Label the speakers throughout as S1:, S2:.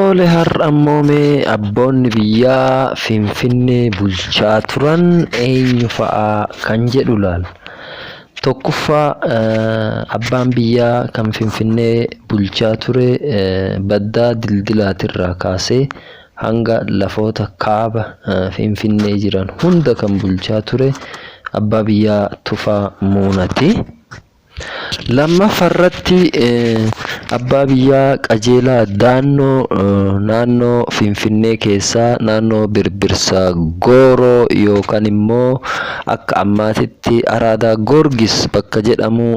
S1: Tole har'a ammoo mee abboonni biyyaa Finfinnee bulchaa turan eenyu fa'a kan jedhu laalla. Tokkoffaa abbaan biyyaa kan Finfinnee bulchaa ture baddaa Dildilaatirraa kaasee hanga lafoota kaaba Finfinnee jiran hunda kan bulchaa ture abbaa biyyaa Tufaa Muunati. Lammaffa irratti abbaa biyyaa Qajeelaa Daannoo naannoo Finfinnee keessaa naannoo Birbirsa Gooroo yookaan immoo akka ammaatitti Araadaa Goorgis bakka jedhamu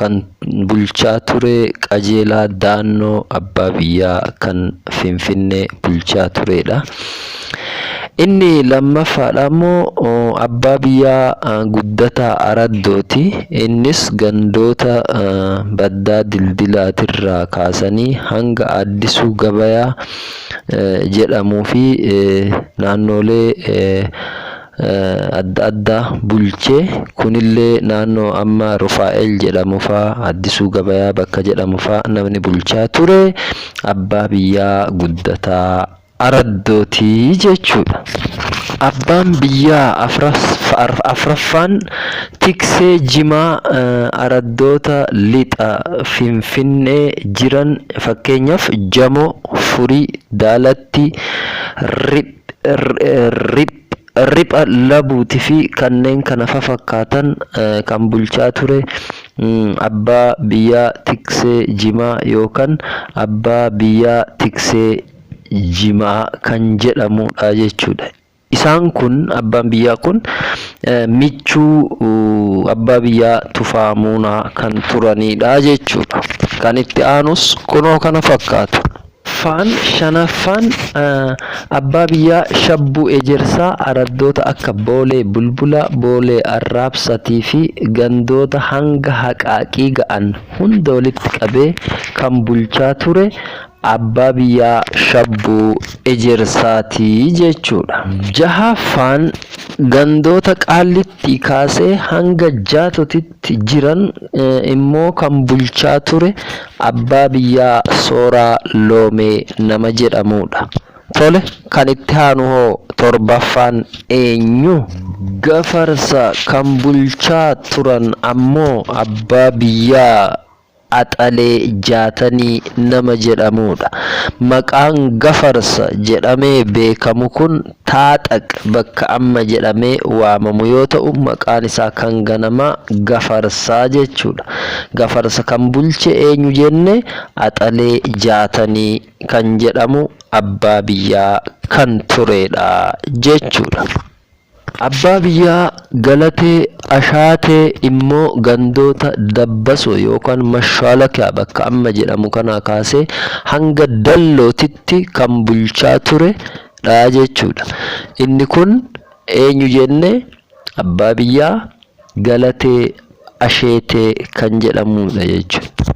S1: kan bulchaa ture Qajeelaa Daannoo abbaa biyyaa kan Finfinnee bulchaa turedha. Inni lammaffaadha immoo abbaa biyyaa Guddataa Araddooti. Innis gandoota baddaa Dildilaatirraa kaasanii hanga Aaddisuu Gabayaa jedhamuu fi naannoolee adda addaa bulchee kunillee naannoo amma Rufaa'el jedhamu faa Addisuu Gabayaa bakka jedhamu faa namni bulchaa ture abbaa biyyaa Guddataa Araddooti jechuudha. Abbaan biyyaa afraffaan tiksee jimaa araddoota lixa Finfinnee jiran fakkeenyaaf Jamoo, Furii, Daalatti, Ripha Labuuti fi kanneen kana fafakkaatan kan bulchaa ture abbaa biyyaa tiksee jimaa yookaan abbaa biyyaa tiksee Jimaa kan jedhamudha jechuudha. Isaan kun abbaan biyyaa kun michuu abbaa biyyaa Tufaa Muunaa kan turanidha jechuudha. Kan itti aanus kunoo kana fakkaata. Ffaan shanaffaan abbaa biyyaa Shabbuu Ejersaa araddoota akka Boolee Bulbulaa, Boolee Arraabsatii fi gandoota hanga Haqaaqii ga'an hunda walitti qabee kan bulchaa ture abbaa biyyaa Shabbuu Ejersaati jechuudha. Jahaffaan gandoota Qaallittii kaasee hanga Jaatotitti jiran immoo kan bulchaa ture abbaa biyyaa Sooraa Loomee nama jedhamuudha. Tole kan itti aanu hoo torbaffaan eenyu? Gafarsa kan bulchaa turan ammoo abbaa biyyaa Axalee Jaatanii nama jedhamuudha. Maqaan Gafarsa jedhamee beekamu kun Taaxaq bakka amma jedhamee waamamu yoo ta'u maqaan isaa kan ganamaa Gafarsaa jechuudha. Gafarsa kan bulche eenyu jenne Axalee Jaatanii kan jedhamu abbaa biyyaa kan tureedha jechuudha. Abbaa biyyaa Galatee Ashaatee immoo gandoota Dabbasoo yookaan Mashaalakiyaa bakka amma jedhamu kanaa kaasee hanga Dallootitti kan bulchaa ture dha jechuudha. Inni kun eenyu jenne abbaa biyyaa Galatee Asheetee kan jedhamudha jechuudha.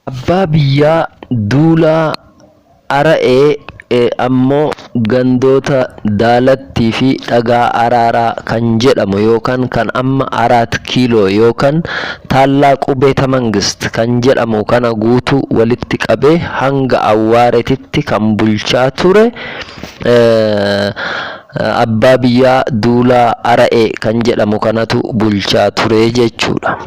S1: Abbaa biyyaa Duulaa Ara'ee ammoo gandoota Daalattii fi Dhagaa Araaraa kan jedhamu yookaan kan amma Araat Kiiloo yookaan Taallaaquu Beetamangist kan jedhamu kana guutuu walitti qabee hanga Awwaaretitti kan bulchaa ture Abbaa biyyaa Duulaa Ara'ee kan jedhamu kanatu bulchaa ture jechuudha.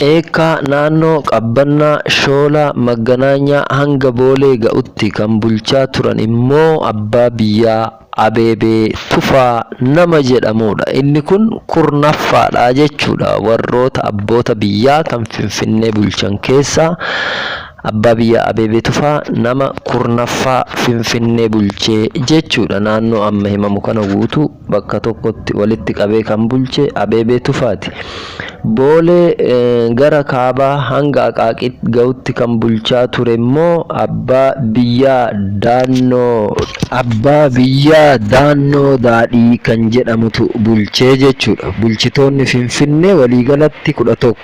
S1: Eekkaa naannoo Qabbannaa, Shoolaa, Magganaanyaa hanga Boolee ga'utti kan bulchaa turan immoo abbaa biyyaa Abeebee Tufaa nama jedhamuudha. Inni kun kurnaffaadha jechuudha. Warroota abboota biyyaa kan Finfinnee bulchan keessaa abbaa biyyaa Abeebee Tufaa nama kurnaffaa Finfinnee bulchee jechuudha. Naannoo amma himamu kana guutuu bakka tokkotti walitti qabee kan bulche Abeebee Tufaati. Boolee gara kaabaa hanga Aqaaqiitti ga'utti kan bulchaa ture immoo abbaa biyyaa Daannoo Abbaa biyyaa Daannoo Daadhii kan jedhamutu bulchee jechuudha. Bulchitoonni Finfinnee waliigalatti 11.